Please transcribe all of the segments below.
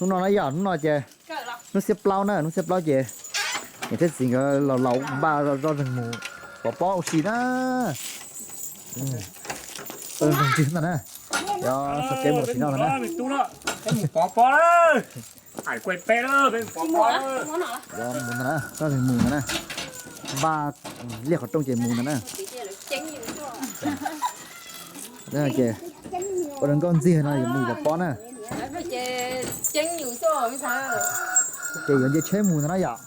Hnub no na yom, hnub no ces hnub xiab plaub na, hnub xiab plaub ces niam thiab txiv nkawd laus laus npaj zoj zeeg mus pov pob ua si na. Ntag na, yog sawv kev mus sim no ntag na. Mus pov pob, mus ntag na, zoj zeeg mus ntag na. Npaj liaj qhov rooj ces mus ntag na. Ces ua nkauj ntxiag no yuav mus pov pob na. Ces yuav nce tsheb mus ntag na yom.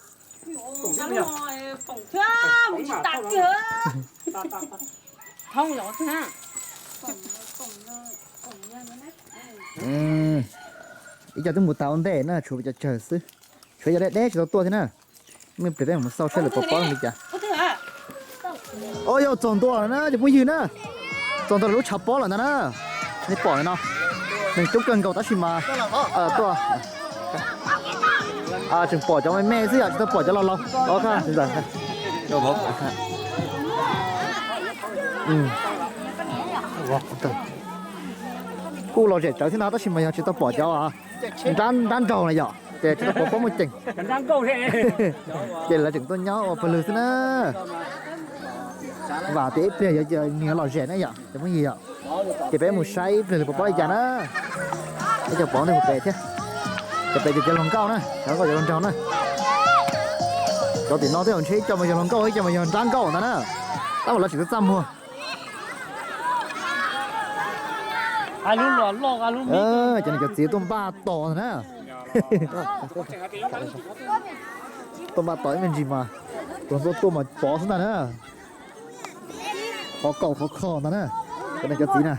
Ib co twb mus tas ua ntej na, tshuav peb cov tsawg xwb. Tshuav cov deb deb tsis tau tuaj thiab na. Mej plig peb mus xauj saib lawv pov pob zoo li cas. O, yog txog ntua lawm na cov phooj ywg na. Txog ntua lawv lub tshav pob lawm ntag na. Nej pom no, neeg coob kawg nkaus tab sis mas tuaj tseem pom cov me me xwb yom, tsis tau pom cov laus laus. Kuj lom zem tsawv thiab no tab sis mas yog tsis tau pom cov nrab nraug na yom, ces tsis tau pov pob muaj ceem. Ces lawv tseem tuaj nyob ua pawg lug xwb na. Vam tias ib pliag yuav nws lom zem na yom cov phooj ywg yom. Ces peb mus saib ib pliag lawv pov pob li cas na. Ib co pov ntej mus pem thiab. Cov pem ces cov hluas nkauj na, cov nkauj cov hluas nraug na. Cov tim no twb yog ntshe ib co mas yog hluas nkauj ib co mas yog nrab nkauj ntag na. Tab mas lawv tseem txaj muag. Cov niam cov txiv tuaj npaj tos ntag na. Tuaj npaj tos ib me ntsis mas luag tuaj tuaj mas pov xwb ntag na. Qhov kaum qhov kho ntag na. Cov niam cov txiv na.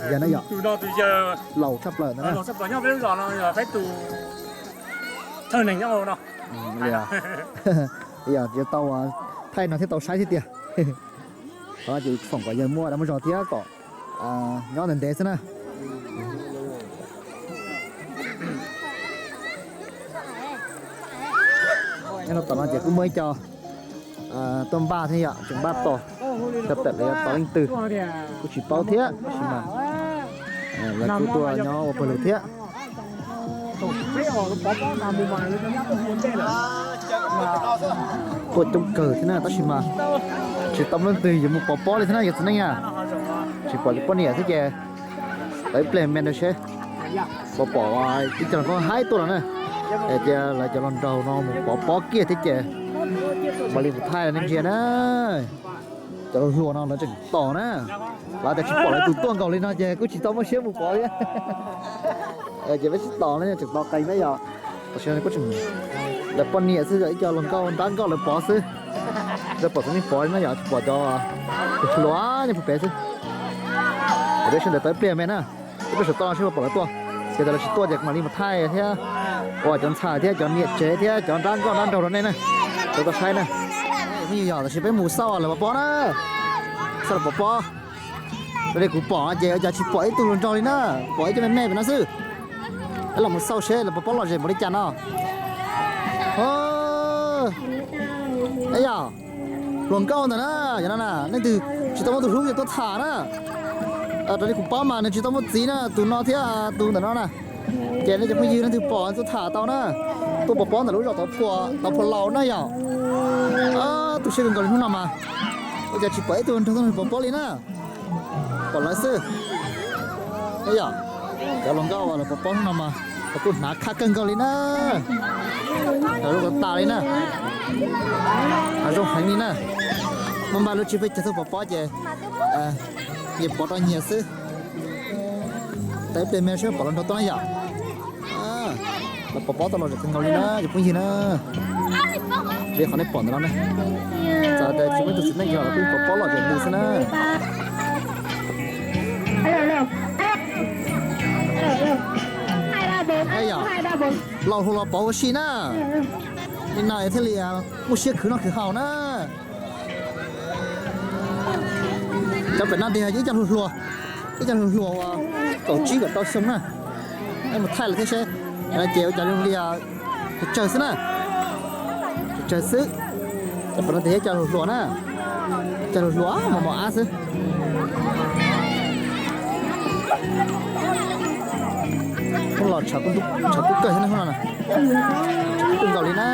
Yawg na yom, laus tshaj plaws ntag na. Yog tau thaij no thiab tau saib thiab tiag. Qhov no ces foom kom yawg muaj dab muaj zog thiab kom nyob ntev ntev xwb na. Nyob rau tom no ces kuj muaj ib co tuaj npaj thiab yom, tseem npaj tos, xyov pem lawv yuav tos leej twg kuj tsis paub thiab tab sis mas lawv kuj tuaj nyob ua pawg lug thiab. Tuaj coob kawg thiab na tab sis mas tsis tau muaj leej twg yuav mus pov pob li thiab na yog txiv neej na. Tsis pom cov poj niam thiab ces tau ib pliag me ntawd seb puas pom ib co hluas nkauj haib tuaj los na. Es cia lawv cov hluas nraug no mus pov pob kiag thiab ces mam li mus thaij rau nej ntsia na. Cov hluas hluas no lawv tseem tos na. Lawv tias tsis pom lawv tus tuaj nkaus li no ces kuj tsis tau muaj siab mus pov thiab. Ces peb sib tos na, tseem tos qees na yom. Tam sim no kuj tseem, lawv poj niam xwb, ib co hluas nkauj nrab nkauj lawv pov xwb. Lawv pom tus neeg pov na yom, tsis pom cov hluas nyob puag pem xwb. Ces peb sawv ntawd tau ib pliag me na, ib pliag saum toj no seb puas pom lawv tuaj. Ces tas lawv tsis tuaj ces kuv mam li mus thaij thiab ua cov ntxhais thiab cov niam tsev thiab cov nrab nkauj nrab nraug rau nej na, rau tau saib na. Phooj ywg yom, tam sim peb mus xauj lawv pov pob na, xauj lawv pov pob. Raws li kuv pom ces ua cas tsis pom ib tug hluas nraug li na, pom ib co me me pem no xwb. Peb los mus xauj seb lawv pov pob lom zem npaum li cas no. Yom, hluas nkauj ntawm na, yog no na, leej twg tsis tau muaj tus hlub ces tuaj tham na. Raws li kuv paub mas nws tsis tau muaj txiv na, tus no thiab tus ntawm no na. Ces nej cov phooj ywg leej twg pom tuaj tham tau na, tuaj pov pob ntawm lub zos Tauv Phuam Laus na yom. Tu siab kawg nkaus li hnub no mas, ua cas tsis pom ib tug nraug tuaj pov pob li na. Pom lawv xwb. Yom, cov hluas nkauj uas lawv pov pob hnub no mas lawv kuj hnav khaj kawg nkaus li na. Lawv lub ko tas li na, zoo heev li na. Muaj npaj lub tsis peb caug tuaj pov pob ces yeej pov rau nyias xwb. Tau ib pliag me seb pom hluas nraug tuaj na yom. Lawv pov pob tau lom zem kawg nkaus li na cov phooj ywg na. Li qhov nej pom ntawm no ne, txawm tias tsis muaj ib tug txiv neej los kuj pov pob lom zem ntws xwb na. Yom, laus hluas los pov ua si na. Li no thiaj li muaj siab khwv noj khwv haus na. Cov pem no tias ib co hluas hluas, ib co hluas hluas uas kaum tsib kaum rau xyoo na. Mus thaij lawv thiab seb, ces ua cas li tsawg xwb na, tsawg xwb. Cov pem no tias ib co hluas hluas na. Cog lus hluas mos mos ab xwb. Hnub los tshav kub kawg thiab hnub no na. Tshav kub kawg nkaus li na.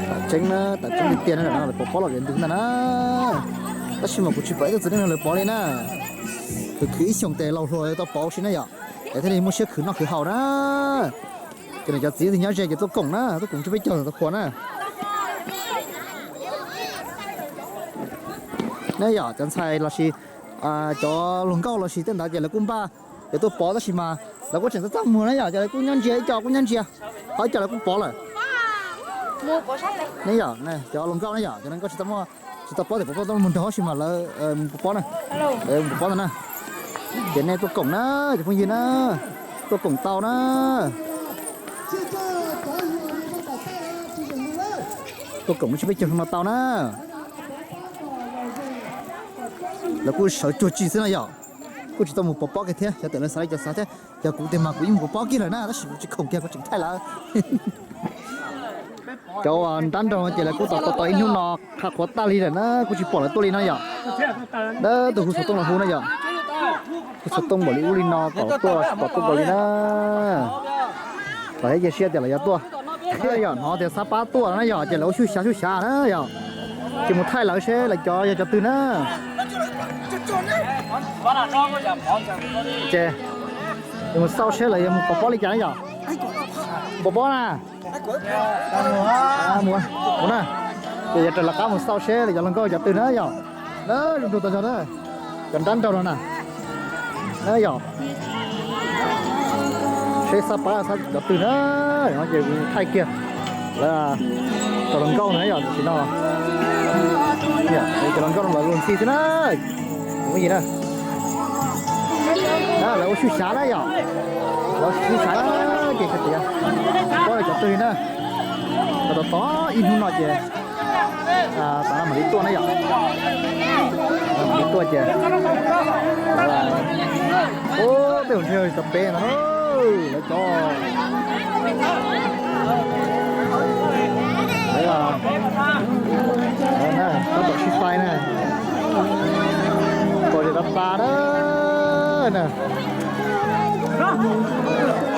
Tam tseeb na, tam tseeb tiag tiag na, lawv pov pob los kev ntws ntag na. Tab sis mas kuv tsis pom ib tug txiv neej no lawv pov li na. Khwv khwv ib xyoos tes laus hluas tau pov ua si na yom. Es thiaj li muaj siab khwv noj khwv haus na. Ces nws cov txiv twb nyob ze ces tuaj koom na, tuaj koom ntsej peb caug tau qhuas na. Ne yom, cov ntxhais lossis cov hluas nkauj lossis tej ntawd ces lawv kuj npaj ces tuaj pov tab sis mas lawv kuj tseem txaj txaj muag na yom, ces lawv kuj nyob ntsia ib co kuj nyob ntsia, ho ib co lawv kuj pov lawm. Ne yom, cov hluas nkauj na yom, cov hluas nkauj tsis tau muaj, tsis tau pov tes pov pob tuaj mus nrog tab sis mas lawv mus pov na. Lawv mus pov ntawd na. Ces nej tuaj koom na, cov phooj ywg na, tuaj koom tau na. Tuaj koom ntsej peb caug no tau na. Lawv kuj sawv cuag tsi xwb na yom. Kuj tsis tau mus pov pob kiag thiab, xyov tes lawv xav li cas xav thiab. Yog kuv tiag mas kuv yeej mus pov pob kiag lawm na, tab sis kuv tsis khoom kiag, kuv tseem thaij lawv. Cov uas nrab nraug no ces lawv kuj tos tos tos ib hnub no qha qhuav tag li lawm na, kuj tsis pom lawv tuaj li no yom. Dawb tus hu xov tooj los hu na yom. Hu xov tooj npaum li ub li no kom tuaj tsis pom tuaj nkaus li na. Los thiab cia siab tias lawv yuav tuaj. Thiab yom, hnov tias Xab Pab tuaj na yom, ces lawv ua xyuj xyav xyuj xyav na yom. Ces mus thaij lawv seb lawv cov yog cov twg na. Ces mus xauj seb lawv yuav mus pov pob li cas na yom. Pov pob na. Mus na. Ces yog raws lawv qab mus xauj seb lawv cov hluas nkauj cov twg na yom. Na, zoo nraug tau zog na. Cov nrab nraug no na. Na yom. Seb Xab Pab Xab cov twg na. Ces kuv thaij kiag lawv cov hluas nkauj na yom, tam sim no. Cov hluas nkauj no lawv luag ntxhi xwb na. Kuv mus yim na. Na lawv ua xyuj xyav na yom. Lawv xyuj xyav na, ces hais tias pom lawv cov twg li na. Tau tos ib hnub no ces tam no mam li tuaj na yom. Mam li tuaj ces, ub, tej zaum ntshe cov pem ntag na. Lawv cov, lawv, lawv na, tab tom sib fai na. Pom zem tas tas na.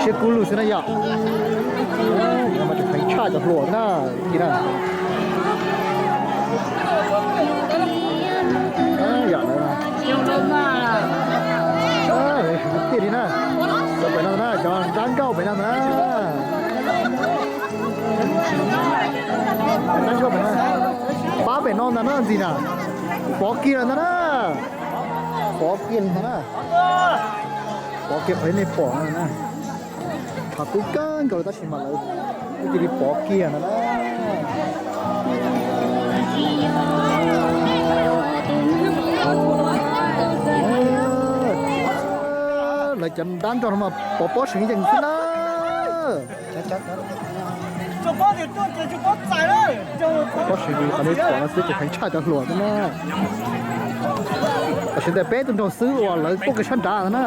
Siab kub lug xwb na yom. Mas tseem heev tshaj cov hluas na, ib ntsis na. Yom, tiag li na. Cov pem no na, cov nrab nkauj pem no na. Nrab nkauj pem no. Pab pem no ntag na ntxim na. Pov kiag lawm ntag na. Pov kiag li ntag na. Pov kiag qhov nej pom no na. Tshav kub kawg nkaus li tab sis mas lawv cia li pov kiag ntag na. Lawv cov nrab nrog no mas pov pob seev yees xwb na. Pob seev li qhov nej pom no xwb ces heev tshaj cov hluas xwb na. Tam sim ntawd peb tug nraug xwb uas lawv tuaj kiag sab nrad ntag na.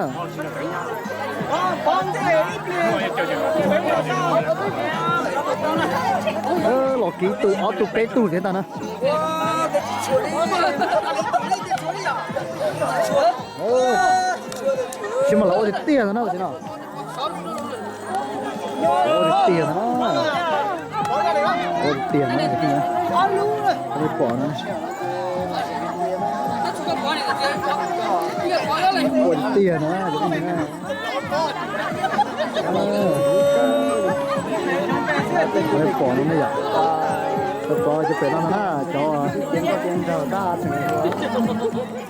Los kiv tus ob tug peb tug thiab ntag na. Tab sis mas lawv ua tiag tiag ntag na, tam sim no. Ua tiag tiag ntag na. Ua tiag tiag na, nej pom na. Ua tiag tiag na, nej pom no na yom. Cov pom cov pem no ntag na, cov,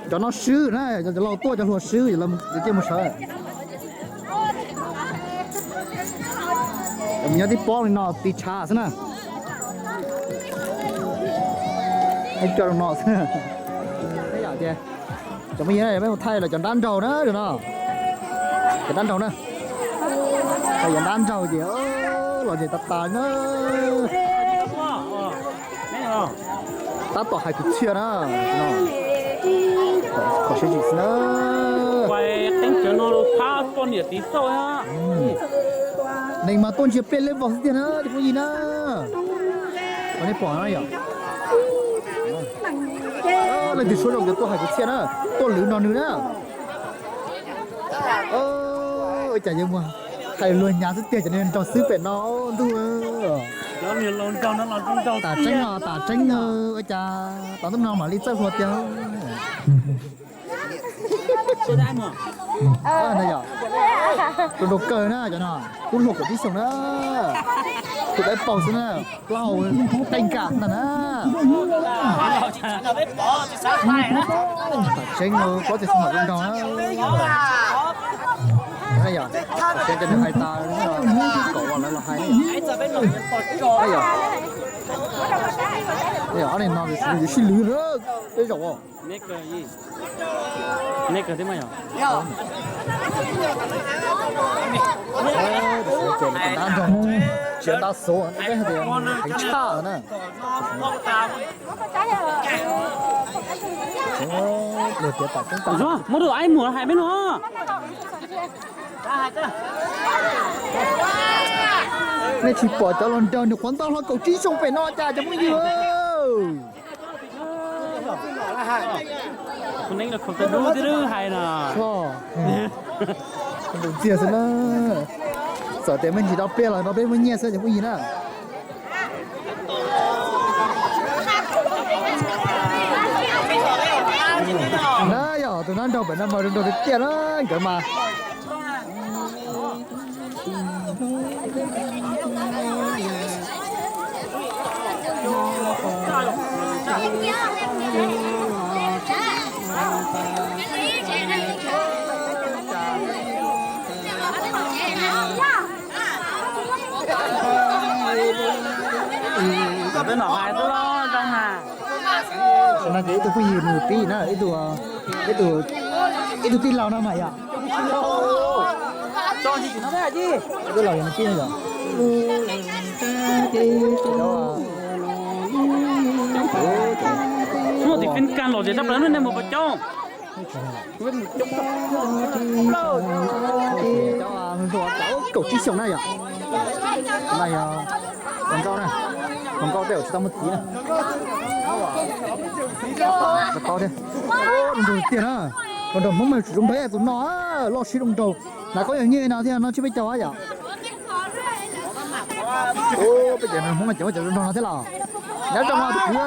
cov no swb na, cov laus tuaj cov hluas swb, cov cia mus sawv. Cov nyob tib pob li no tiv tshav xwb na. Cov no xwb. Cov phooj ywg, peb mus thaij lawv cov nrab nraug na, no. Cov nrab nraug na. Thaij cov nrab nraug ces los ces tas tas na. Tab tom hais kwv txhiaj na. Kho siab zim xwb na. Qeeb cov no los phab poj niam tiv txauj na. Neeg mas tuaj ntsia pliaj level xwb tiag na cov phooj ywg na. Qhov nej pom no yom, leej twg suab zoo ces tuaj hais kwv txhiaj na, tuaj lwv nrog nws na. Ua cas yuav muag hais luag nyav xwb tiag, cov niag nraug xwb pem no ntuj. Tam tseeb os, tam tseeb, ua cas tom ntej no mam li txawj hluas tiag. Yog, zoo nraug kawg na cov no, kub hluas kaum tsib xyoos na, tus dawb paug xwb na, plaub hau qeej kam ntag na. Tam tseeb, plaub tug xub mam zoo nraug na. Yog, tam tseeb cov nws hais tas, kom uas lawv los hais. Yog, ob niag no yuav sib lwv na, peb zaum. Ntab nrog tsis ntab xuv, peb hais tias heev tshaj na. Muab tus aib muag hais peb no. Nej tsis pom cov hluas nraug nws qhuav ntau hlo kaum tsib xyoo pem no cas cov phooj ywg? Ntxiag xwb na. Txawm tias me ntsis tau pliag los no peb muaj nyiaj xwb cov phooj ywg na. Na yog tus nab nraug pem no mas zoo nraug tiag tiag na nkawd mas. Tam no ces ib tug phooj ywg nws pib na, ib tug, ib tug tij laug no mas yom. Tij laug yog nws pib no yom. Muaj tus fij kag los ces sab plaws nej mus pab coob. Cov hluas kaum tsib xyoos na yom. No yog hluas nkauj na, hluas nkauj tej zaum tsis tau muaj txiv na. Tau thiab, zoo nraug tiag na. Hluas nraug Hmoob mas tsis zoo nraug tus no, loj siab zoo nraug. Hnav khaub ncaws nyuj no thiab no tsis peb caug yom. Peb cov Hmoob no ces ua cov zoo nraug no thiab los. Nyob zoo tus kwv.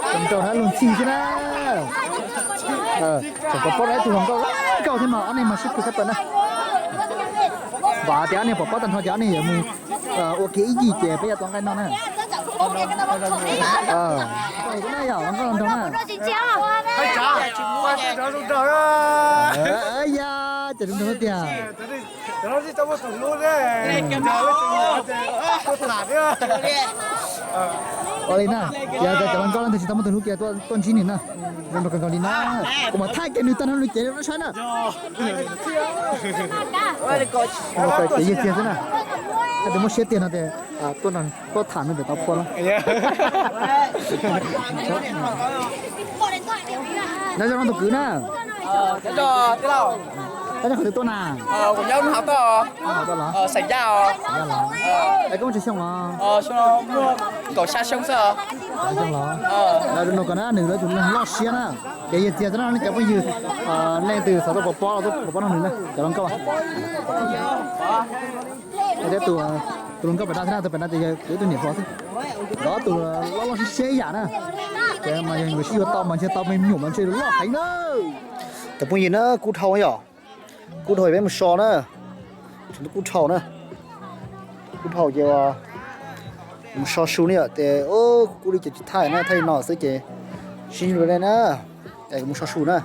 Zoo nraug na, luag ntxhi xwb na. Tseem pom pom ib tug hluas nkauj nkauj thiab mas ob niag mas sib khuv thab plaws na. Vam tias ob niag pom pob tag nrho ces ob niag yuav mus ua kiag ib yim ces peb yuav tau nqaij noj na. Yog hluas nkauj nraug na. Ya, ces zoo nraug tiag. Ua li na, yog tias cov hluas nkauj leej twg tsis tau muaj tus hlub ces tuaj ntsib nws na. Zoo nraug kawg nkaus li na. Kuv mam thaij kiag nws tag nrho nws cev rau nej saib na. Cev yig txiag xwb na. Yog tias muaj siab tiag no ces tuaj tham nws pem tau phua na. Nyob zoo tus kwv na. Nyob zoo qhov twg tuaj na? Es koj muaj tsawg xyoo os? Kaum xya xyoo los. Zoo nraug kawg na, nws lawv tus neeg loj siab na. Ces yog txiag xwb na nej cov phooj ywg, leej twg xav tuaj pov pob los tuaj pov pob nrog nws na cov hluas nkauj. Thiab tus hluas nkauj pem no thiab na, tus pem no ces yog kuv ib tug niam hluas xwb. Nkawd ob tug loj loj siab siab ib yam na. Ces mas yog nkawd sib yuav tau mas ntshe tau me nyuam mas ntshe loj heev na. Cov phooj ywg na, kub dhau yom. Kub dhau peb mus so na. Tseem kub dhau na. Kub dhau ces mus so su ne yom, ces kuv kuj li ces tsis thaij na, thaij li no xwb ces sib ntsib dua ne na. Es kuv mus so su na.